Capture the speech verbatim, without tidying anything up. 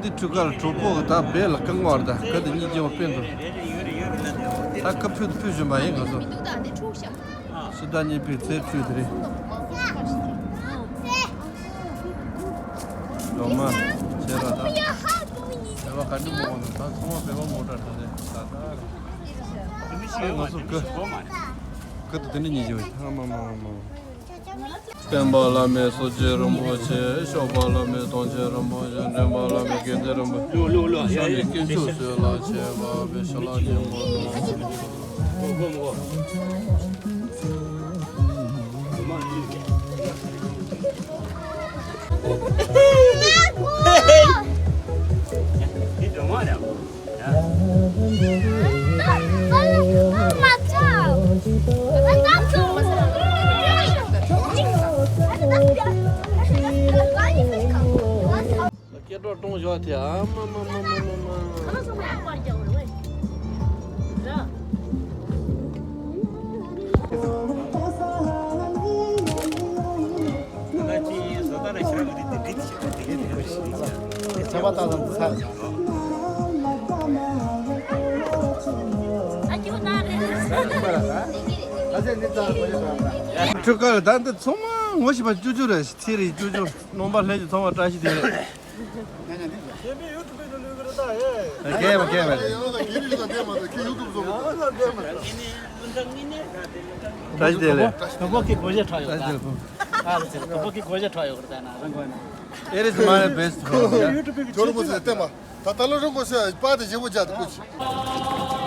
འདི་ཁྲུ་གར་གྲོགས་པོ་གི་ད་བེ་ལ་རྐང་བར་ད་ག་དེ་གཉིས་ཀྱི་བ་དཔེ་འདུག་ད་ཁ་ཕུད་ཕུད་བཞིན་པ་ཡིན་ང་ཚོ། སུ་ད་གཉིས་པའི་ཚེ་ཕུད་དེ་རེད། ལོ་མ་ཆེ་ར་ད། བེ་བ་ག་འདྲི་མོ་གོ་ནོ་ད་ཚོང་བ་བེ་བ་མོ་ཏྲ་ད་རེད་ད་ད་རེད། ང་ཚོ་ག་ག་དེ་དེ་ནི་གཉིས་ཀྱི་བ་ཧ་མ་མ་མ་མ། བསྟན་པ་བླ་མེད་གསོ་བྱེད་རིན་པོ་ཆེ། གཤོག་པ་བླ་མེད་གཏོང་བྱེད་རིན་པོ་ཆེ། འདྲེན་པ་བླ་མེད་དགེ་འདུན་རིན་པོ་ཆེ། ཤ་ནི་དཀོན་མཆོག་བཟོད་ལ་བྱེད་པ་བའི་ཞལ་ལག་སྙིང་པོ། སྐད་གྲོགས་གཏོང་བཞག་དེ་ཨ་མ་མ་མ་མ་མ་མ། ཁྲུ་ཀ་ལ་ད་འདི་ཚང་མ་ངོ་ཤེས་པ་ཅུ་ཅུ་རེད། ཚེ་རིང་ཅུ་ཅུ་ནོམ་པ་ལྷན་ཅིག་ཚང་མ་བཀྲ་ཤིས་བདེ་ལེགས། ཁྱེད་པའི་ཡུ་ཊུབ་དུ་ལུས་ཀྱི་རེད་ད་ཧེ། རྒན་པ་རྒན་པ། ཡང་ན་དགེ་རིགས་ལ་བསྟན་མ་ཐག་ཁྱེད་ཡུ་ཊུབ་བཟོ་དགོས། བཀྲ་ཤིས་བདེ་ལེགས། དུ་བོ་ཁི་གོ་ཞེ་ཁྲ་ཡོད་ད། ཨ་ལ་ཚེ་དུ་བོ་ཁི་གོ་ཞེ་ཁྲ་ཡོད་རེད་ད་ན་རང་གོ་ན། ཨེ་རེ་སི་མ་རེ་བེ་སི་ཁོ་ཡུ་ཊུབ་གི་ཇོ་རུ་མོ་ཚེ་བསྟན་པ། ད་ད་ལོ་རང་གོ་སེ་པ་དེ་ཞེ་པོ་བྱ་དེ་ཀུ་ཅི།